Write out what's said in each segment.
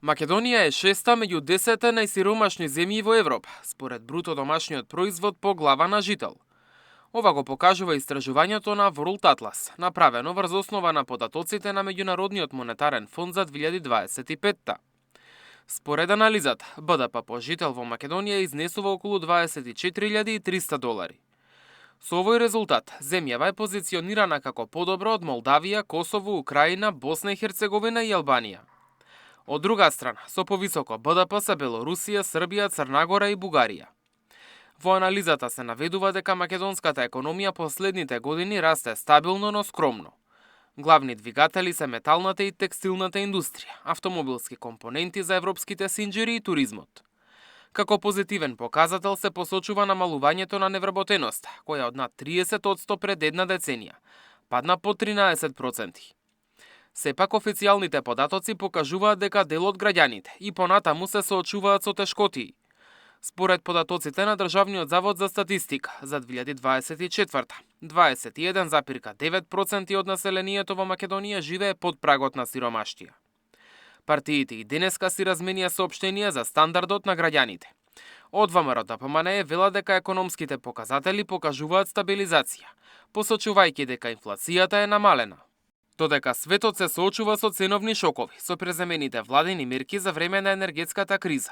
Македонија е шеста меѓу 10 најсиромашни земји во Европа, според бруто домашниот производ по глава на жител. Ова го покажува истражувањето на World Atlas, направено врз основа на податоците на Меѓународниот монетарен фонд за 2025-та. Според анализата, БДП по жител во Македонија изнесува околу $24,300. Со овој резултат, земјава е позиционирана како подобро од Молдавија, Косово, Украина, Босна и Херцеговина и Албанија. Од друга страна, со повисоко БДП се Белорусија, Србија, Црна Гора и Бугарија. Во анализата се наведува дека македонската економија последните години расте стабилно, но скромно. Главни двигатели се металната и текстилната индустрија, автомобилски компоненти за европските синџери и туризмот. Како позитивен показател се посочува намалувањето на невработеноста, која од над 30% пред една деценија падна под 13%. Сепак официјалните податоци покажуваат дека дел од граѓаните и понатаму се соочуваат со тешкотии. Според податоците на Државниот завод за статистика за 2024, 21,9% од населението во Македонија живее под прагот на сиромаштија. Партиите и денеска си разменија соопштенија за стандардот на граѓаните. Од ВМРО-ДПМНЕ велат дека економските показатели покажуваат стабилизација, посочувајќи дека инфлацијата е намалена. Додека светот се соочува со ценовни шокови, со преземените владини мерки за време на енергетската криза,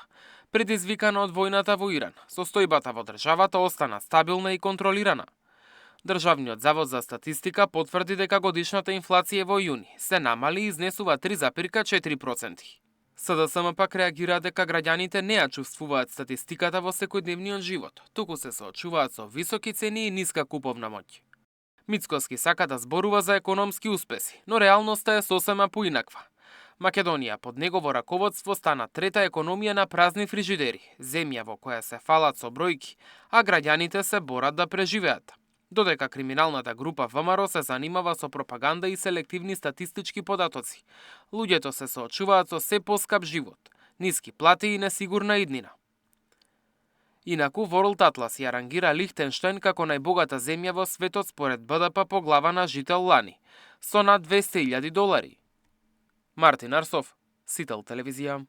предизвикана од војната во Иран, состојбата во државата остана стабилна и контролирана. Државниот завод за статистика потврди дека годишната инфлација во јуни се намали и изнесува 3,4%. СДСМ пак реагира дека граѓаните не ја чувствуваат статистиката во секојдневниот живот, туку се соочуваат со високи цени и ниска куповна моќ. Мицкоски сака да зборува за економски успеси, но реалноста е сосема поинаква. Македонија под негово раководство стана трета економија на празни фрижидери, земја во која се фалат со бројки, а граѓаните се борат да преживеат. Додека криминалната група ВМРО се занимава со пропаганда и селективни статистички податоци, луѓето се соочуваат со се поскап живот, ниски плати и несигурна иднина. Инаку, World Atlas ја рангира Лихтенштајн како најбогата земја во светот според БДП по глава на жител лани, со над $200,000. Мартин Арсов, Сител телевизија.